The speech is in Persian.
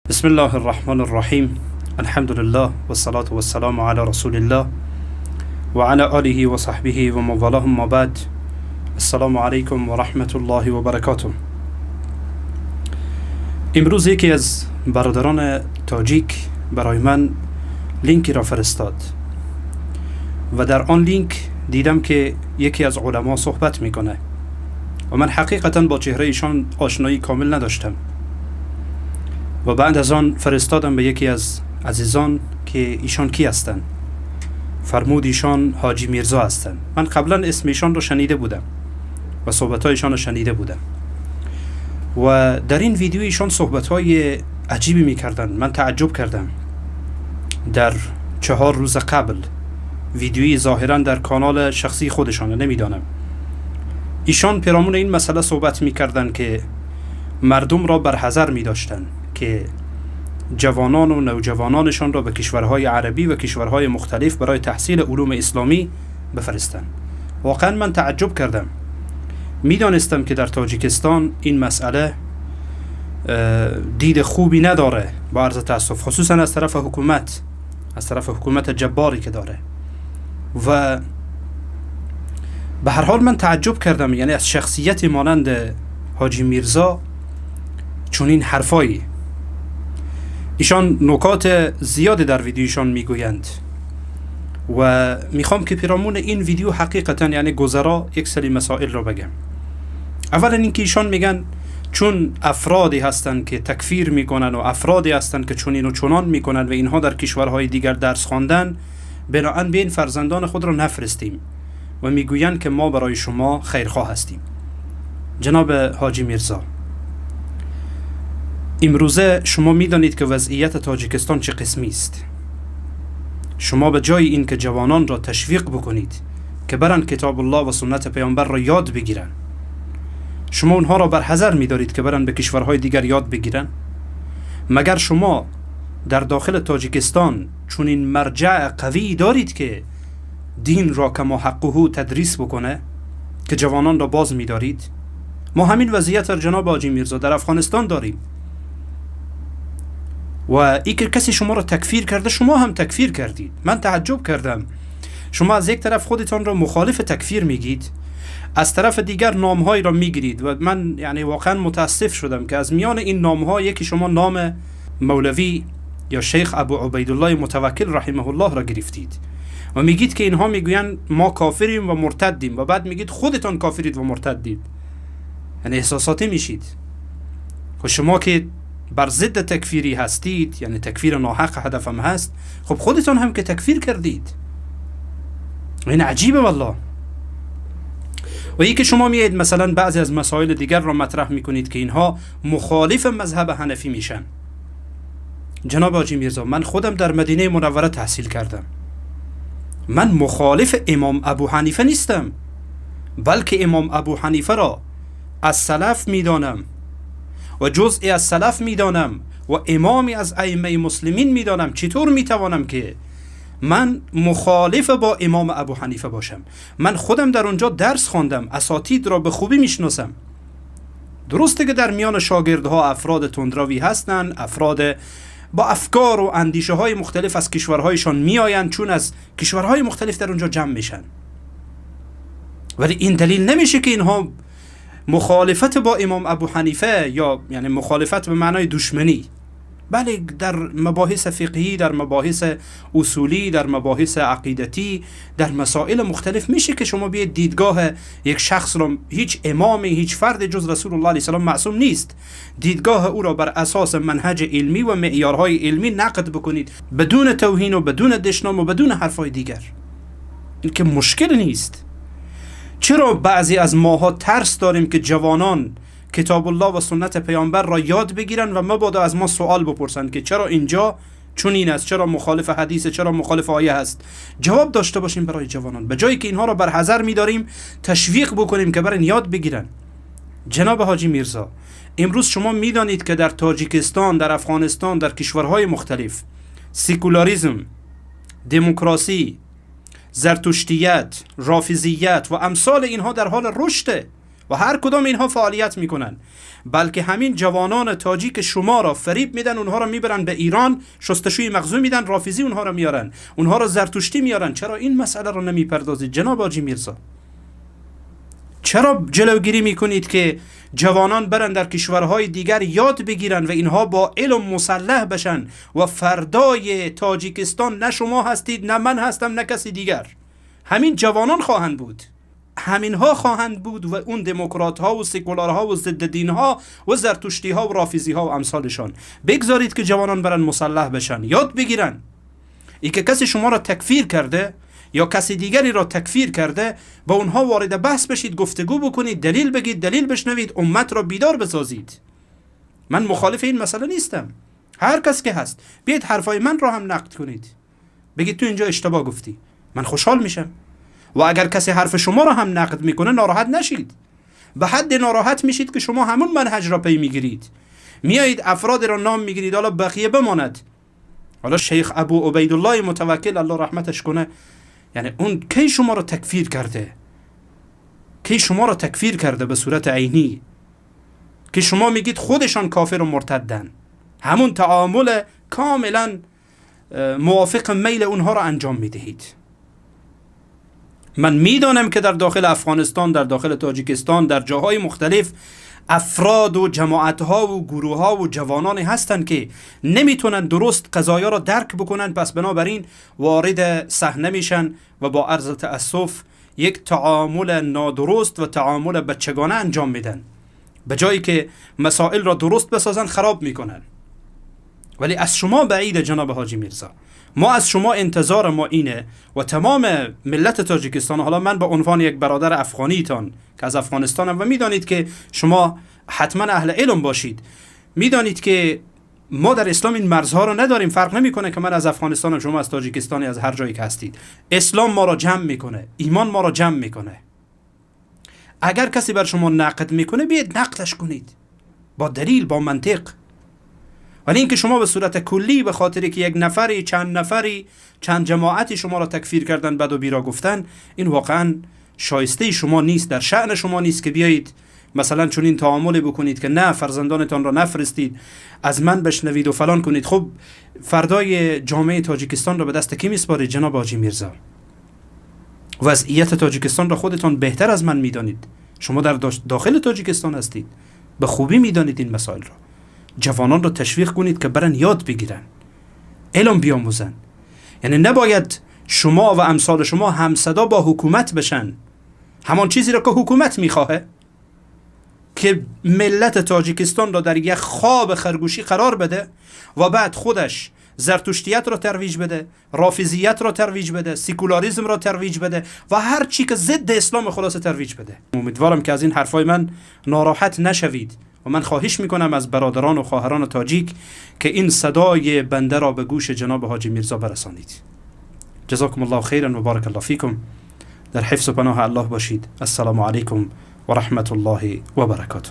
بسم الله الرحمن الرحیم. الحمد لله و الصلاة و السلام علی رسول الله و علی آله و صحبه و من والاه، ما بعد. السلام علیکم و رحمت الله و برکاته. امروز یکی از برادران تاجیک برای من لینکی را فرستاد و در آن لینک دیدم که یکی از علما صحبت میکنه و من حقیقتا با چهره ایشان آشنایی کامل نداشتم و بعد از آن فرستادم به یکی از عزیزان که ایشان کی هستند. فرمود ایشان حاجی میرزا هستند. من قبلا اسم ایشان رو شنیده بودم و صحبت‌های ایشان رو شنیده بودم و در این ویدیو ایشان صحبت‌های عجیبی میکردن. من تعجب کردم. در 4 روز قبل ویدیویی ظاهرا در کانال شخصی خودشانه، نمیدانم، ایشان پیرامون این مسئله صحبت میکردن که مردم را بر حذر میداشتن که جوانان و نوجوانانشان را به کشورهای عربی و کشورهای مختلف برای تحصیل علوم اسلامی بفرستند. واقعا من تعجب کردم. میدانستم که در تاجیکستان این مسئله دید خوبی نداره، با عرض تاسف، خصوصا از طرف حکومت، از طرف حکومت جباری که داره. و به هر حال من تعجب کردم، یعنی از شخصیت مانند حاجی میرزا چنین حرفایی. ایشان نکات زیادی در ویدیوشان میگویند و میخوام که پیرامون این ویدیو حقیقتا یعنی گذرا یک سری مسائل رو بگم. اولا اینکه ایشان میگن چون افرادی هستند که تکفیر میکنن و افرادی هستند که چنین و چنان میکنن و اینها در کشورهای دیگر درس خواندن، بناهن به این فرزندان خود را نفرستیم و میگویند که ما برای شما خیرخواه هستیم. جناب حاجی میرزا، امروزه شما میدانید که وضعیت تاجیکستان چه قسمی است. شما به جای این که جوانان را تشویق بکنید که برن کتاب الله و سنت پیامبر را یاد بگیرن، شما اونها را بر حذر میدارید که برن به کشورهای دیگر یاد بگیرن. مگر شما در داخل تاجیکستان چنین مرجع قوی دارید که دین را کما حقه تدریس بکنه که جوانان را باز میدارید؟ ما همین وضعیت را جناب حاجی میرزا در افغانستان داریم و ای که کسی شما را تکفیر کرده، شما هم تکفیر کردید. من تعجب کردم. شما از یک طرف خودتان را مخالف تکفیر میگید، از طرف دیگر نامهایی را میگیرید و من یعنی واقعا متاسف شدم که از میان این نامها یکی شما نام مولوی یا شیخ ابو عبیدالله متوکل رحمه الله را گرفتید و میگید که اینها میگویند ما کافریم و مرتدیم و بعد میگید خودتان کافرید و مرتدید. یعنی احساساتی میشید. خب شما که بر ضد تکفیری هستید، یعنی تکفیر ناحق هدفم هست، خب خودتان هم که تکفیر کردید. این عجیبه والله. و یکی شما میایید مثلا بعضی از مسائل دیگر را مطرح میکنید که اینها مخالف مذهب حنفی میشن. جناب حاجی میرزا، من خودم در مدینه منوره تحصیل کردم. من مخالف امام ابو حنیفه نیستم، بلکه امام ابو حنیفه را از سلف میدانم و جزئی از سلف میدانم و امامی از ائمه مسلمین میدانم. چطور میتوانم که من مخالف با امام ابو حنیفه باشم؟ من خودم در اونجا درس خواندم، اساتید را به خوبی میشناسم. درسته که در میان شاگردها افراد تندروی هستند، افراد با افکار و اندیشه های مختلف از کشورهایشان میآیند، چون از کشورهای مختلف در اونجا جمع میشن، ولی این دلیل نمیشه که اینها مخالفت با امام ابو حنیفه یا یعنی مخالفت به معنای دشمنی، بله در مباحث فقهی، در مباحث اصولی، در مباحث عقیدتی، در مسائل مختلف میشه که شما بیاید دیدگاه یک شخص را، هیچ امامی، هیچ فرد جز رسول الله علیه السلام معصوم نیست، دیدگاه او را بر اساس منهج علمی و معیارهای علمی نقد بکنید، بدون توهین و بدون دشنام و بدون حرفای دیگر. این که مشکل نیست. چرا بعضی از ماها ترس داریم که جوانان کتاب الله و سنت پیامبر را یاد بگیرن و مبادا از ما سوال بپرسن که چرا اینجا چنین است، چرا مخالف حدیث، چرا مخالف آیه هست؟ جواب داشته باشیم برای جوانان. به جایی که اینها را بر حذر می‌داریم، تشویق بکنیم که برن یاد بگیرن. جناب حاجی میرزا، امروز شما میدانید که در تاجیکستان، در افغانستان، در کشورهای مختلف سکولاریسم، دموکراسی، زرتشتیت، رافضیت و امثال اینها در حال رشده. و هر کدام اینها فعالیت میکنن، بلکه همین جوانان تاجیک شما را فریب میدن، اونها را میبرن به ایران، شستشوی مغزو میدن، رافضی اونها را میارن، اونها را زرتشتی میارن. چرا این مسئله را نمیپردازید جناب حاجی میرزا؟ چرا جلوگیری میکنید که جوانان برن در کشورهای دیگر یاد بگیرن و اینها با علم مسلح بشن و فردای تاجیکستان نه شما هستید، نه من هستم، نه کسی دیگر، همین جوانان خواهند بود، همینها خواهند بود و اون دموکرات ها و سکولار ها و ضد دین ها و زرتشتی ها و رافضی ها و امثالشان. بگذارید که جوانان برن مسلح بشن، یاد بگیرن. ای که کسی شما را تکفیر کرده یا کسی دیگری را تکفیر کرده، با اونها وارد بحث بشید، گفتگو بکنید، دلیل بگید، دلیل بشنوید، امت را بیدار بسازید. من مخالف این مسئله نیستم. هر کس که هست بیاید حرفای من را هم نقد کنید، بگید تو اینجا اشتباه گفتی، من خوشحال میشم. و اگر کسی حرف شما را هم نقد میکنه ناراحت نشید. به حد ناراحت میشید که شما همون منهج را پی میگیرید، میایید افراد را نام میگیرید، حالا بقیه بماند. حالا شیخ ابو عبیدالله متوکل الله رحمتش کنه، یعنی اون کی شما را تکفیر کرده؟ کی شما را تکفیر کرده به صورت عینی که شما میگید خودشان کافر و مرتدن؟ همون تعامل کاملا موافق میل اونها را انجام میدهید. من میدانم که در داخل افغانستان، در داخل تاجیکستان، در جاهای مختلف افراد و جماعتها و گروهها و جوانانی هستند که نمیتونن درست قضایا را درک بکنن، پس بنابراین وارد صحنه میشن و با عرض تأسف یک تعامل نادرست و تعامل بچگانه انجام میدن. به جایی که مسائل را درست بسازن خراب میکنن. ولی از شما بعید جناب حاجی میرزا، ما از شما انتظار ما اینه و تمام ملت تاجیکستان، حالا من به عنوان یک برادر افغانیتان که از افغانستانم و میدانید که شما حتما اهل علم باشید، میدانید که ما در اسلام این مرزها رو نداریم. فرق نمیکنه که من از افغانستانم، شما از تاجیکستان، از هر جایی که هستید. اسلام ما را جمع میکنه، ایمان ما را جمع میکنه. اگر کسی بر شما نقد میکنه بیاید نقدش کنید با دلیل، با منطق. ولی اینکه شما به صورت کلی به خاطر که یک نفری، چند نفری، چند جماعتی شما را تکفیر کردن، بد و بیرا گفتن، این واقعا شایسته شما نیست، در شأن شما نیست که بیایید مثلا چنین تعاملی بکنید که نه فرزندانتان را نفرستید، از من بشنوید و فلان کنید. خب فردای جامعه تاجیکستان را به دست کی میسپارید جناب حاجی میرزا؟ وضعیت تاجیکستان را خودتان بهتر از من میدانید. شما در داخل تاجیکستان هستید، به خوبی میدانید این مسائل را. جوانان را تشویق کنید که برن یاد بگیرن، علم بیاموزن. یعنی نباید شما و امثال شما همصدا با حکومت بشن، همان چیزی را که حکومت میخواهه که ملت تاجیکستان را در یک خواب خرگوشی قرار بده و بعد خودش زرتشتیت را ترویج بده، رافضیت را ترویج بده، سکولاریسم را ترویج بده و هر چی که ضد اسلام خلاصه ترویج بده. امیدوارم که از این حرفای من ناراحت نشوید و من خواهش میکنم از برادران و خواهران تاجیک که این صدای بنده را به گوش جناب حاجی میرزا برسانید. جزاکم الله خیرا و بارک الله فیکم. در حفظ و پناه الله باشید. السلام علیکم و رحمت الله و برکاته.